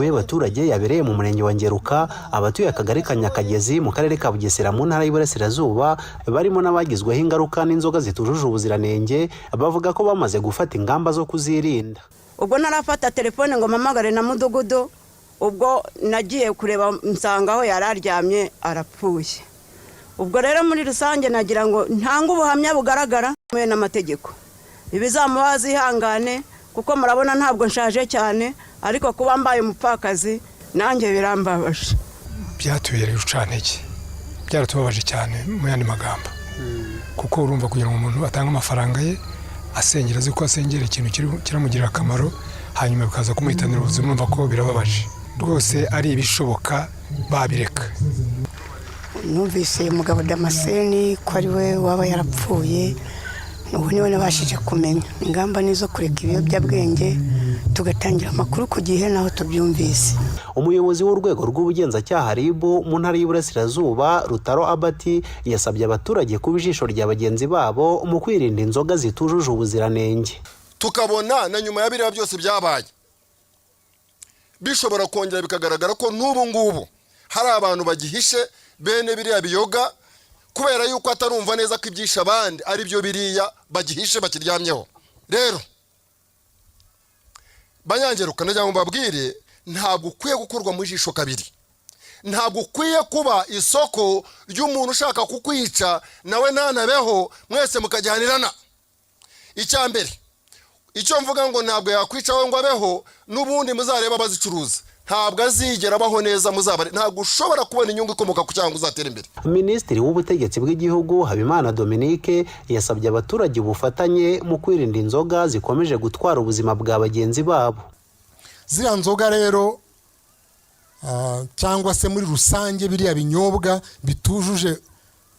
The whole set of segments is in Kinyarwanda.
Y'abaturage yabereye mu murenge wa Ngeruka, abatuye akagari ka Nyakagezi mu karere ka Bugesera mu ntara y'Iburasirazuba, barimo n'abagizweho ingaruka n'inzoga zitujuje ubuziranenge, bavuga ko bamaze gufata ingamba zo kuzirinda. Ubwo ntarafata telefone ngo mpamagare na mudugudu, ubwo nagiye kureba nsanga aho yari aryamye arapfuye. Ubwo rero muri rusange nagira ngo ntange ubuhamya bugaragara n'amategeko, ibizamubaza ihangane, kuko murabona ntabwo nshaje cyane, ariko kuba mbaye umupfakazi nanjye birambabaje. Byatubereye urucantege, byaratubabaje cyane mu yandi magambo, kuko urumva kugira ngo umuntu atange amafaranga ye asengera, azi ko asengera ikintu kiramugirira akamaro, hanyuma bikaza kumuhitanira ubuzima, urumva ko birababaje rwose. Ari ibishoboka babireka. Numvise umugabo Damascene ko ari we waba yarapfuye. Ubu niwe nabashije kumenya. Ingamba ni izo kureka ibiyobyabwenge, tugatangira amakuru ku gihe naho tubyumvise. Umuyobozi w'urwego rw'ubugenzacyaha RIB mu ntara y'Iburasirazuba, Rutaro Abati, yasabye abaturage kuba ijisho rya bagenzi babo mu kwirinda inzoga zitujuje ubuziranenge. Tukabona na nyuma ya biriya byose byabaye, bishobora kongera bikagaragara ko n'ubu ngubu hari abantu bagihishe bene biriya biyoga, kubera yuko atarumva neza ko ibyishe abandi ari byo biriya bagihishe bakiryamyeho. Rero banyangeruka, ndagira ngo mbabwire, ntabwo ukwiye gukorwa mu jisho kabiri, ntabwo ukwiye kuba isoko ry'umuntu ushaka kukwica nawe ntanabeho, mwese mukajyanirana. Icya mbere, icyo mvuga ngo ntabwo yakwica we ngo abeho, n'ubundi muzareba abazicuruza, ntabwo azigera abaho neza. Muzabare, ntabwo ushobora kubona inyungu ikomoka ku cyangwa uzatera imbere. Minisitiri w'Ubutegetsi bw'Igihugu, Habimana Dominique, yasabye abaturage ubufatanye mu kwirinda inzoga zikomeje gutwara ubuzima bwa bagenzi babo. Ziriya nzoga rero, cyangwa se muri rusange biriya binyobwa bitujuje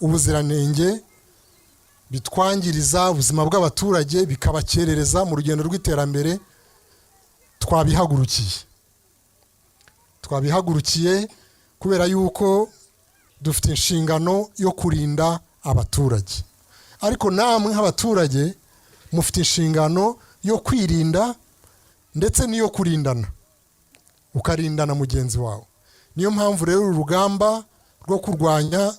ubuziranenge, bitwangiriza ubuzima bw'abaturage, bikabakerereza mu rugendo rw'iterambere. Twabihagurukiye, twabihagurukiye kubera yuko dufite inshingano yo kurinda abaturage, ariko namwe nk'abaturage mufite inshingano yo kwirinda ndetse n'iyo kurindana, ukarindana mugenzi wawe. Niyo mpamvu rero uru rugamba rwo kurwanya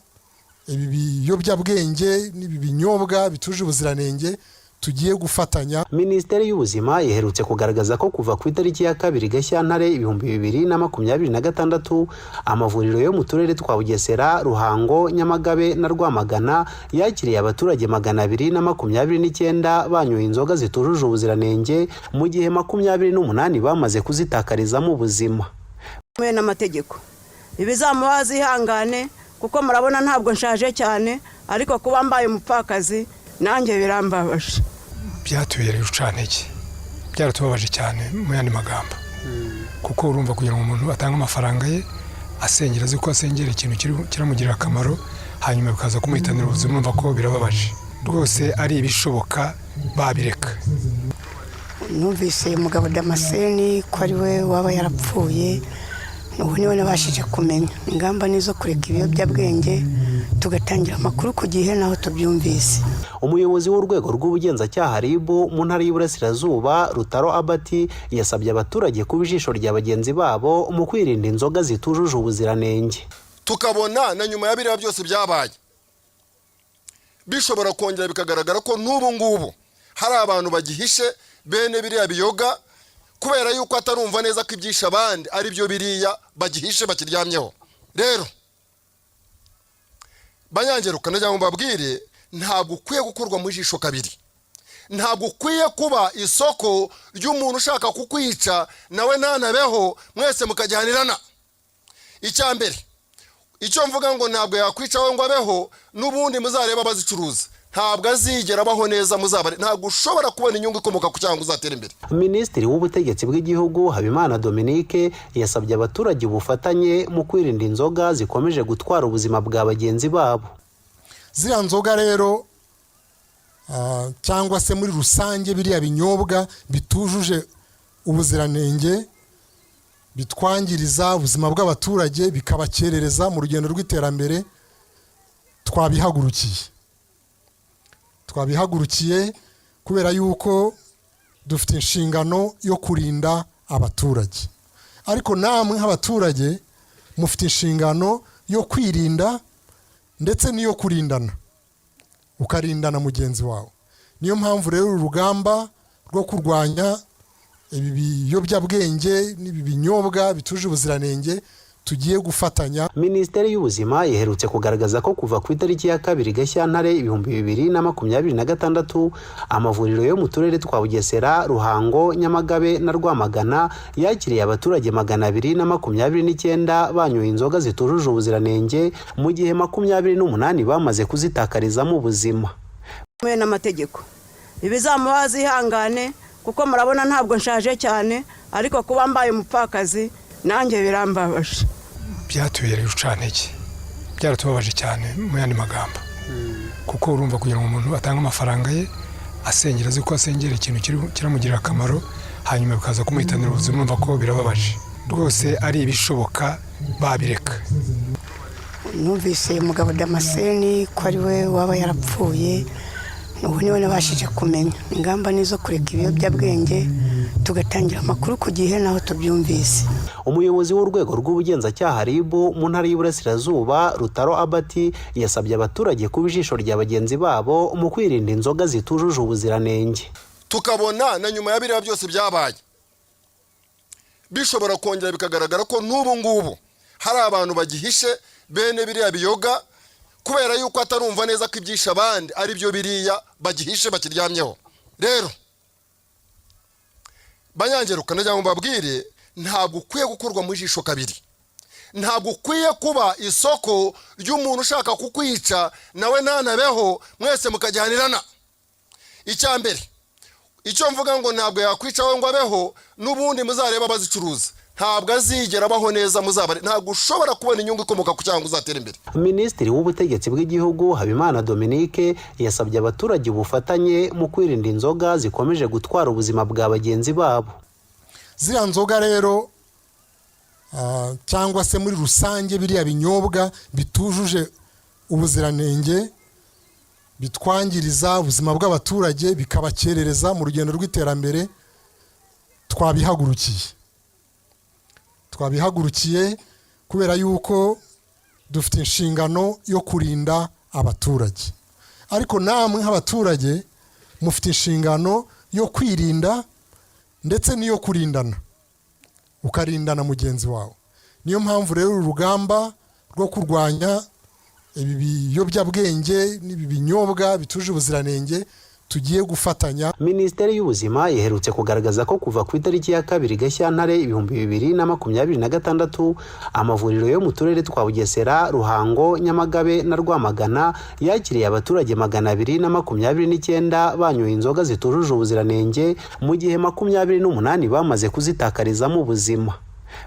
ibi biyobyabwenge n'ibi binyobwa bituje ubuziranenge tugiye gufatanya. Minisiteri y'Ubuzima iherutse kugaragaza ko kuva ku itariki ya 2 Gashyantare 2026, amavuriro yo mu turere twa Bugesera, Ruhango, Nyamagabe na Rwamagana yakiriye abaturage 229 banyoye inzoga zitujuje ubuziranenge, mu gihe 28 bamaze kuzitakarizamo ubuzima. N'amategeko, ibizamubaza ihangane, kuko murabona ntabwo nshaje cyane, ariko kuba mbaye umupfakazi nanjye birambabaje. Byatubereye urucantege, byaratubabaje cyane mu yandi magambo, kuko urumva kugira ngo umuntu atange amafaranga ye asengera, azi ko asengera ikintu kiramugirira akamaro, hanyuma bikaza kumuhitanira ubuzima, urumva ko birababaje rwose. Ari ibishoboka babireka. Numvise umugabo Damascene ko ari we waba yarapfuye. Ubu niwe nabashije kumenya. Ingamba ni izo kureka ibiyobyabwenge, tugatangira amakuru ku gihe naho tubyumvise. Umuyobozi w'urwego rw'ubugenzacyaha RIB mu ntara y'Iburasirazuba, Rutaro Abati, yasabye abaturage kuba ijisho rya bagenzi babo mu kwirinda inzoga zitujuje ubuziranenge. Tukabona na nyuma ya biriya byose byabaye, bishobora kongera bikagaragara ko n'ubu ngubu hari abantu bagihishe bene biriya biyoga, kubera yuko atarumva neza ko ibyishe abandi ari byo biriya bagihishe bakiryamyeho. Rero banyangeruka, ndagira ngo mbabwire, ntabwo ukwiye gukorwa mu jisho kabiri, ntabwo ukwiye kuba isoko ry'umuntu ushaka kukwica nawe ntanabeho, mwese mukajyanirana. Icya mbere, icyo mvuga ngo ntabwo yakwica we ngo abeho, n'ubundi muzareba abazicuruza, ntabwo azigera abaho neza. Muzabare, ntabwo ushobora kubona inyungu ikomoka ku cyangwa uzatera imbere. Minisitiri w'Ubutegetsi bw'Igihugu, Habimana Dominique, yasabye abaturage ubufatanye mu kwirinda inzoga zikomeje gutwara ubuzima bwa bagenzi babo. Ziriya nzoga rero, cyangwa se muri rusange biriya binyobwa bitujuje ubuziranenge, bitwangiriza ubuzima bw'abaturage, bikabakerereza mu rugendo rw'iterambere. Twabihagurukiye, twabihagurukiye kubera yuko dufite inshingano yo kurinda abaturage, ariko namwe nk'abaturage mufite inshingano yo kwirinda ndetse n'iyo kurindana. Ariko namwe nk'abaturage mufite inshingano yo kwirinda ndetse n'iyo kurindana, ukarindana mugenzi wawe. Niyo mpamvu rero uru rugamba rwo kurwanya ibi biyobyabwenge n'ibi binyobwa bituje ubuziranenge tugiye gufatanya. Minisiteri y'Ubuzima iherutse kugaragaza ko kuva ku itariki ya 2 Gashyantare 2026, amavuriro yo mu turere twa Bugesera, Ruhango, Nyamagabe na Rwamagana yakiriye abaturage 229 banyoye inzoga zitujuje ubuziranenge, mu gihe 28 bamaze kuzitakarizamo ubuzima. N'amategeko ibizamuba zihangane, kuko murabona ntabwo nshaje cyane, ariko kuba mbaye umupfakazi nanjye birambabaje. Byatubereye urucantege, byaratubabaje cyane mu yandi magambo, kuko urumva kugira ngo umuntu atange amafaranga ye asengera azi ko asengera ikintu kiramugirira akamaro, hanyuma bikaza kumuhitanira ubuzima, urumva ko birababaje rwose. Ari ibishoboka babireka. Numvise umugabo Damascene ko ari we waba yarapfuye, ubu niwe nabashije kumenya. Ingamba ni izo kureka ibiyobyabwenge, tugatangira amakuru ku gihe naho tubyumvise. Umuyobozi w'urwego rw'ubugenzacyaha RIB mu Ntara y'Iburasirazuba, Rutaro Abati, yasabye abaturage kuba ijisho rya bagenzi babo mu kwirinda inzoga zitujuje ubuziranenge. Tukabona na nyuma ya biriya byose byabaye, bishobora kongera bikagaragara ko n'ubu ngubu hari abantu bagihishe bene biriya biyoga, kubera yuko atarumva neza ko ibyishe abandi ari byo biriya bagihishe bakiryamyeho. Rero banyangeruka, ndagira ngo mbabwire, ntabwo ukwiye gukorwa mu jisho kabiri, ntabwo ukwiye kuba isoko ry'umuntu ushaka kukwica nawe ntanabeho, mwese mukajyanirana. Icya mbere icyo mvuga ngo ntabwo yakwica we ngo abeho, n'ubundi muzareba abazicuruza ntabwo azigera abaho neza, muzabare ntabwo ushobora kubona inyungu ikomoka ku cyaha ngo uzatere imbere. Minisitiri w'Ubutegetsi bw'Igihugu, Habimana Dominique, yasabye abaturage ubufatanye mu kwirinda inzoga zikomeje gutwara ubuzima bwa bagenzi babo. Ziriya nzoga rero, cyangwa se muri rusange biriya binyobwa bitujuje ubuziranenge, bitwangiriza ubuzima bw'abaturage, bikabakerereza mu rugendo rw'iterambere. Twabihagurukiye kubera yuko dufite inshingano yo kurinda abaturage. Ariko namwe nk'abaturage mufite inshingano yo kwirinda ndetse n'iyo kurindana, ukarindana mugenzi wawe. Niyo mpamvu rero uru rugamba rwo kurwanya ibi biyobyabwenge n'ibi binyobwa bituje ubuziranenge tugiye gufatanya. Minisiteri y'Ubuzima iherutse kugaragaza ko kuva ku itariki ya 2 Gashyantare 2026, amavuriro yo mu turere twa Bugesera, Ruhango, Nyamagabe na Rwamagana yakiriye abaturage 229 banyoye inzoga zitujuje ubuziranenge, mu gihe 28 bamaze kuzitakarizamo ubuzima.